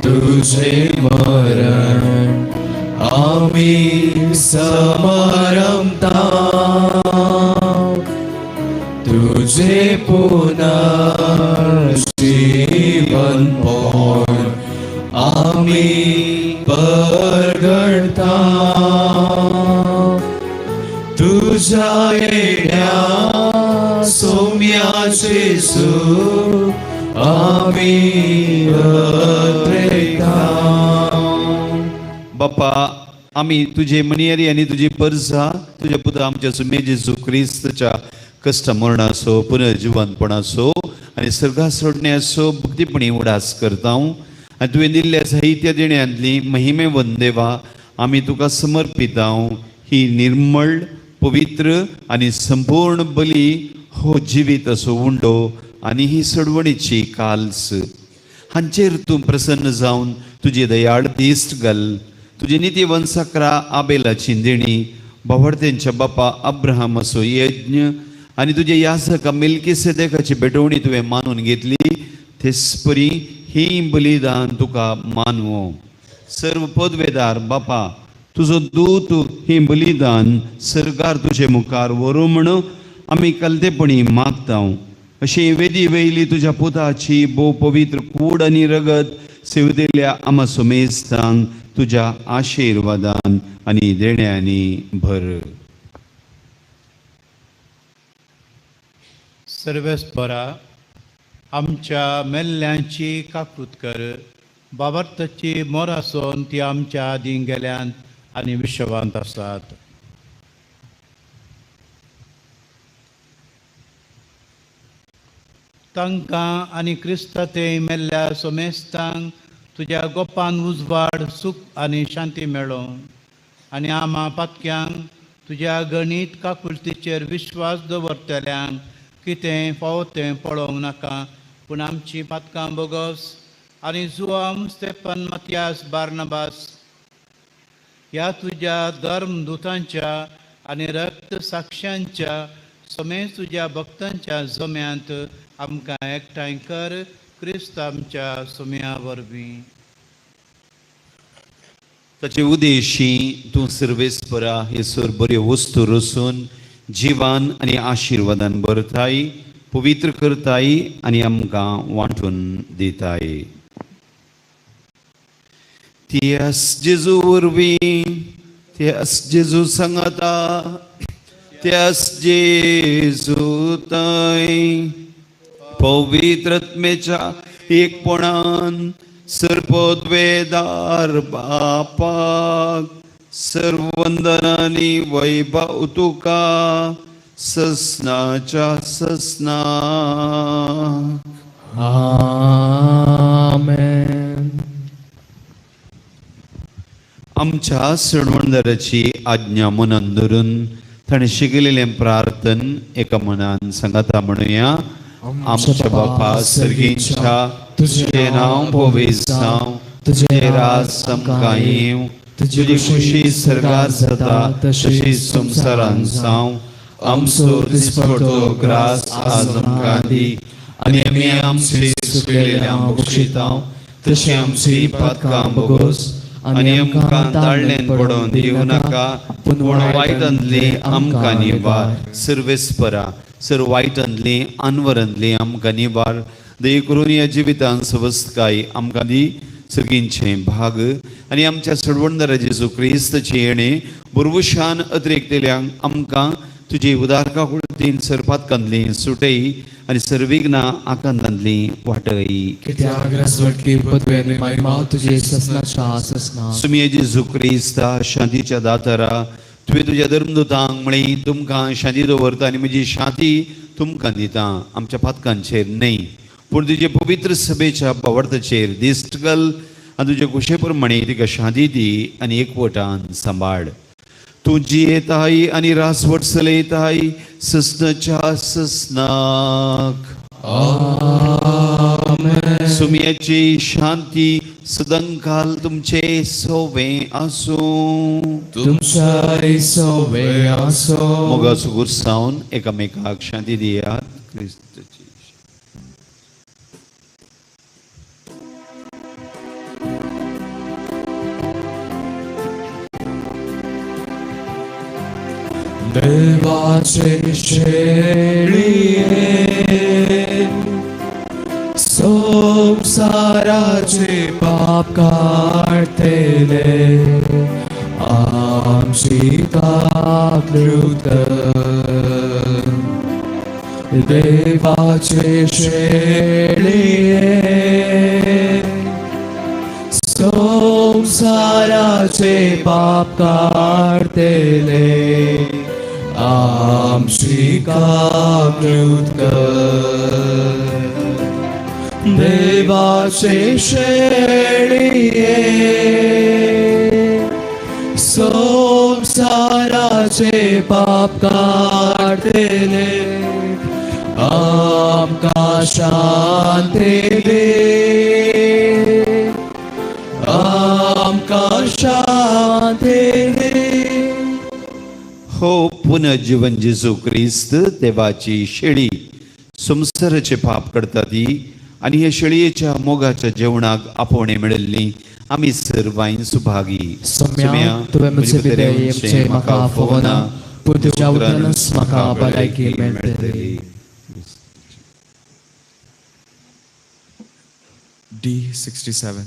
E: तुझे मरण
A: आमी समारंभता तुझे पुनर्जीवनपण आमी परगडता तुझ्या येण्या सोम्या जेजू आमी अत्रेता.
B: बापा आमी तुजे मनियारी आनी तुजी परजा तुज्या पुता आमच्या सुमे जेजू क्रिस्तच्या कश्ट मरणाचो पुनर्जिवनपणाचो आनी सर्गा सोडण्याचो भक्तीपणी उडास करता आनी तुवें दिल्ल्या साहित्य देण्यांतली महिमे वंदेवा आमी तुका समर्पिता. ही निर्मळ पवित्र आनी संपूर्ण बली हो जिवीत असो उंडो आनी ही सोडवणीची काल्स हांचेर तूं प्रसन्न जावन तुजी दयाळ दिश्ट घाल. तुजी नितीवन सकरा आबेलाची देणी बावडतेंच्या बापा अब्राहमाचो यज्ञ आनी तुजे यासका मिल्कीसेदेकाची भेटवणी तुवें मानून घेतली तेचपरी ही बलिदान तुका मानवो. सर्व पदवेदार बापा तुजो दूत ही बलिदान सरकार तुजे मुखार व्हरूं म्हण आमी कलतेपणी मागता. अशी वेदी वयली तुज्या पुताची भोव पवित्र कूड आनी रगत सेवतेल्या आमा सुमेस्तांक तुज्या आशिर्वादान आनी देण्यांनी भर.
H: सर्वेस्परा आमच्या मेल्ल्यांची काकूत कर बाबर्ताची मोर आसून ती आमच्या आदीं गेल्यान आनी विश्वांत आसात. तांकां आनी क्रिस्ता ते मेल्ल्या सोमेस्तांक तुज्या गोपान उजवाड सूख आनी शांती मेळो आनी आमा पातक्यांक तुज्या गणीत काकुळतीचेर विश्वास दवरतल्यांक कितें फावो तें पळोवंक नाका पूण आमची पातकां बोगस आनी जुआम स्टेपन मातियास बार्नबास ह्या तुज्या धर्मदुतांच्या आनी रक्त साक्षांच्या समेत तुज्या भक्तांच्या जम्यांत आमकां एकठांय कर क्रिस्त आमच्या सुम्या वरवीं.
B: ताचे उद्देशी तूं सर्वेस्परा हे सर बऱ्यो वस्तू रसून जिवान आनी आशिर्वादान भरताय पवित्र करताय आनी आमकां वांटून दिताय. त्यास जेजू वरवीं त्यास जेजू सांगता त्यास जेजू थंय पवित्रत्मेच्या एकपणान सर्पद्वेदार बापाक सर्वंदनानी वैभव तुका ससनाच्या ससना.
E: आमेन.
B: आमच्या सणवणदाराची आज्ञा मनान धरून ताणें शिकयलेलें प्रार्थन एका मनान सांगाता म्हणुया. आमच्या बापा सर्गींच्या तुझें नांव पवित्र जावं, तुजें राज आमकां येवं, तुजी खुशी सर्गार जाता तशी संवसारांत जावं. आमचो दिसपडतो ग्रास आज आमकां दी आनी आमी आमचे चुकलेल्यांक बक्षिता तशें आमची पातकां बोगोस आनी आमकां ताळ्ळेन पडोवन दिवं नाका पूण वायटांतली आमकां निवार. सर्वेस्परा सर वायटांतली आनवरांतली आमकां निवार. दया करून ह्या जिवितान सवस्तकाय आमकां दी सर्गींचें भाग आनी आमच्या सडवणदारा जेजू क्रिस्ताची येणें बुरवशान अतिरेकतेल्यांक आमकां तुजी उदारका कुळतीन सरपातकांतली सुटय आनी सर्विघ्नां आकांतांतली वाटय. सुमये जेजू क्रिस्ता शांतीच्या दातारा तुवें तुज्या धर्मदुतांक म्हळी तुमकां शांती दवरता आनी म्हजी शांती तुमकां दिता. आमच्या पातकांचेर न्हय पूण तुजे पवित्र सभेच्या बावडताचेर दिश्ट घाल आनी तुजे कुशे प्रमाणे तिका शांती दी आनी एकवटान सांबाळ. तूं जियेताय आनी रासवट चलयताय ससनाच्या ससनाक. सुमयाची शांती सदांकाल तुमचे सोवे आसूं.
A: तुमच्याय सोवे आसूं.
B: मोगाचो गुरसावन एकामेकाक शांती दियात. क्रिस्ताची
A: देवाचे शेळये संसाराचे पाप काडटले आमची काकळूत देवाचे शेळये संसाराचे पाप काडटले आमची काकळूत देवाचे शेळये संसाराचे पाप काडटले आमकां शांती दी आमकां शांती दी.
B: हो पुनर्जीवन जेजू क्रिस्त देवाची शेळी संवसाराचे पाप करता ती आनी हे शेळयेच्या मोगाच्या जेवणाक आपोवणें मेळिल्ली आमी सर्वांय सुभागी.
E: सोम्या, तुवें म्हजे भितर येवचें म्हाका फावना, पूण तुज्या उतरानच म्हाका भलायकी मेळटली.
A: D67.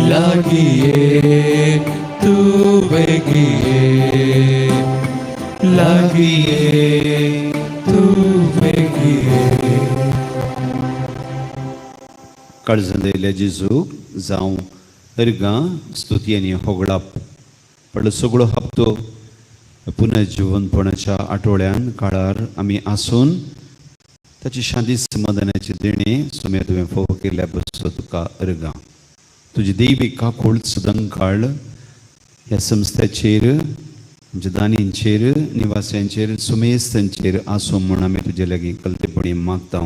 A: Lagiye किए, तुवें किए।
B: काळजांत जेजूक जावं अर्गां स्तुती आनी होगळाप पडलो सगळो हप्तो पुनर्जिवनपणाच्या आठवड्यान काळार आमी आसून ताची शांती समाधानाची देणें सुम्या तुवें फोव केल्ल्या बसो तुका अर्गां तुजी दैवी काकूळ सदांकाळ ह्या संस्थेचेर आमच्या दानींचेर निवास्यांचेर सुमेस्तांचेर आसूं म्हूण आमी तुजे लागीं कलतेपणी मागता.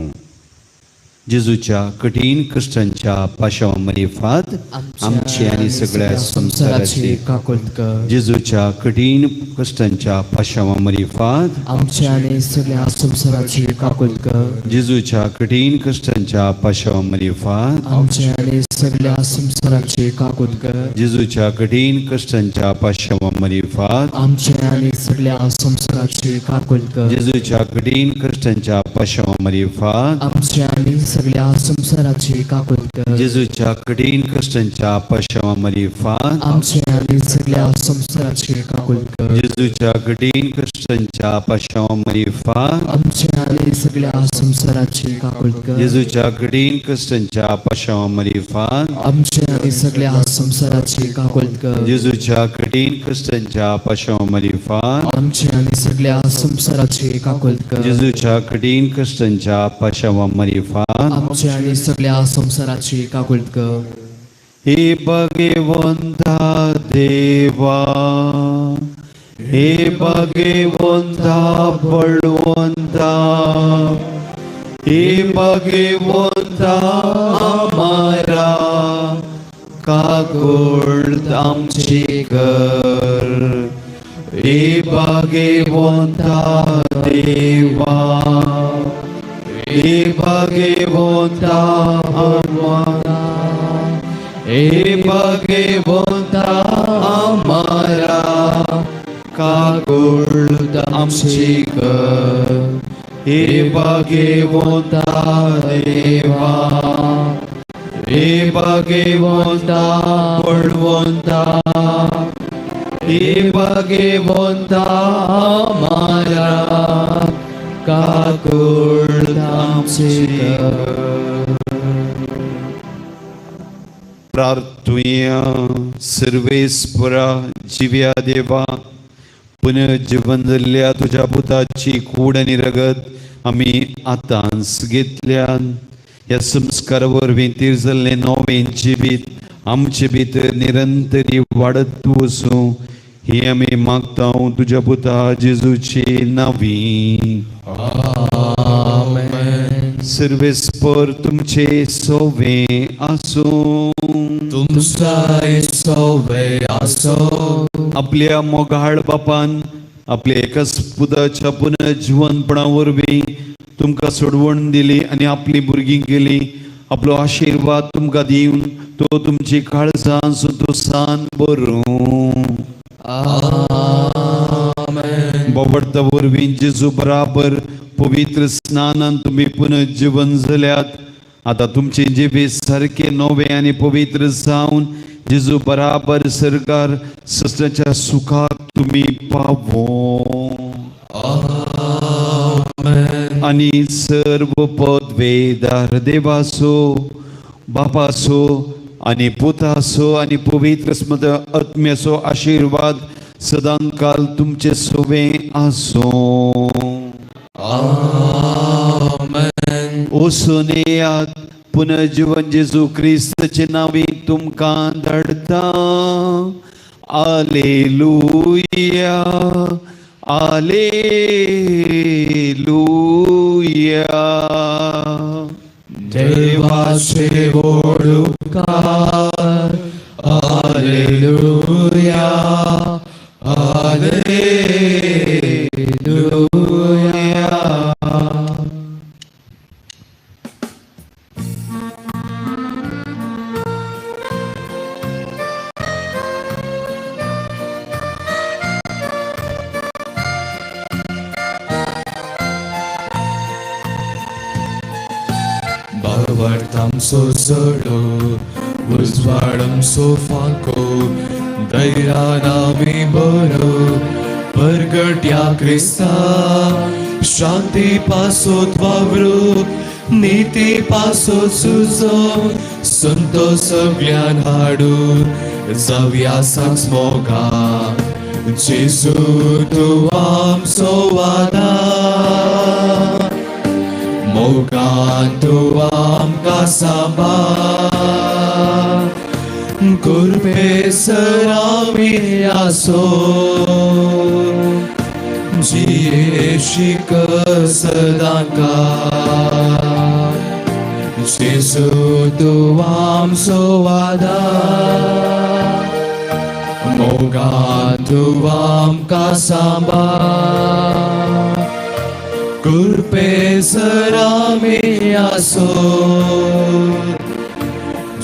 B: जेजूच्या कठीण कश्टांच्या पाशावा मरिफात आमची आनी सगळ्या संवसाराची
E: काकुळट कर।
B: जेजूच्या कठीण कश्टांच्या पाशावा मरिफात
E: आमच्या आनी सगळ्या संवसाराची काकुळट कर।
B: जेजूच्या कठीण कश्टांच्या पाशावा मरिफात
E: आमच्या आनी सगळ्या संवसाराची काकुळट कर।
B: जेजूच्या कठीण कश्टांच्या पाशावा मरिफात
E: आमच्या आनी सगळ्या संवसाराची काकुळट कर।
B: जेजूच्या कठीण कश्टांच्या पाशावा मरिफात
E: आमच्या आनी सगळ्या संवसाराची काकुळट कर।
B: जेजूच्या कठीण कश्टांच्या पाशावा मरिफात
E: आमच्या आनी सगळ्या संवसाराची काकुळट कर।
B: जेजूच्या कठीण कश्टांच्या पाशावा मरिफात
E: आमच्या आनी सगळ्या संवसाराची काकुळट कर।
B: जेजूच्या कठीण कश्टांच्या पाशावा मरिफात
E: आमच्या आनी सगळ्या संवसाराची काकुळट कर।
B: जेजूच्या कठीण कश्टांच्या पाशावा मरिफात
E: आमच्या आनी सगळ्या संवसाराची काकुळट कर।
B: जेजूच्या कठीण कश्टांच्या पाशावा मरिफात
E: आमच्या आनी सगळ्या संवसाराची काकुळट कर।
B: हे भगवंता देवा, हे भगवंता बळवंता, हे भगवंता आमारा काकुळट आमची कर। हे भगवंता देवा, हे भगवंता आमारा, हे भगवंता आमारा काकुळट आमची कर। हे भगवंता देवा, हे भगवंता बळवंता, हे भगवंता आमारा काकुळट आमची कर। प्रार्थुया. सर्वेस्परा जिव्या देवा, पुनर्जीवन जाल्ल्या तुज्या पुताची कूड आनी रगत आमी आतांच घेतल्यान ह्या संस्कारा वरवीं तीर जाल्लें नवें जिवीत आमचे भितर निरंतरी वाडत वचूं ही आमी मागता तुज्या पुता जेजूची नावी. सर्वेस्पर तुमचे सोवे आसूं.
A: तुमचाय सोवे आसूं.
B: आपल्या मोगाळ बापान आपल्या एकाच पुताच्या पुनर्जिवनपणा वरवीं तुमकां सोडवण दिली आनी आपली भुरगीं केली. आपलो आशिर्वाद तुमकां दिवन तो तुमची काळजां संतोसान भरूं. बोबडता वरवीं जेजू बराबर पवित्र स्नानान तुमी पुनर्जीवन जाल्यात. आतां तुमचें जिवीत सारकें नवें आनी पवित्र जावन जेजू बराबर सरकार सस्त्याच्या सुखाक तुमी पावो. आनी सर्व पदवेदार देवाचो बापाचो आनी पुताचो आनी पवित्र स्मृत आत्म्याचो आशिर्वाद सदांकाल तुमचे सोवे आसूं. वचून येयात. पुनर्जीवन जेजू क्रिस्ताचे नांवी तुमकां धाडटा. आलेलुया, आलेलुया.
A: देवाचे व्हड उपकार. आलेलुया, आलेलुया. बावडतामसो जडो उजवाडमसो फांको दैरा नावी बरो परगट्या क्रिस्ता शांती पासोत वावरू नीती पासोत सुजोवन संतोष सगळ्यान हाडून जावया सांग मोगा जेजू तूं आमचो आदार मोगान तूं आमकां सांबाळ कुरपेसर आमी आसो जिये शिक सदांकाळ जेजू तूं आमचो आदार मोगान तूं आमकां सांबाळ कुरपेसर आमी आसो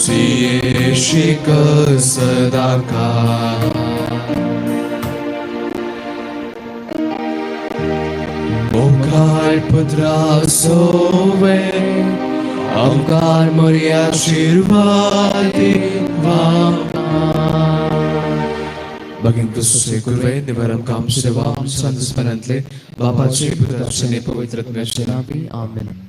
A: जिये शिक सदांकाळ. मोगाळ पुत्रा सोवे आमकां मोरया आशिर्वाद.
E: भगिनी क्रिस्तूचे कुर्वे निवारम काम सेवा संत स्मरणांतले बापाचे पुत्राचे आणि पवित्र आत्म्याचे नावे आमेन.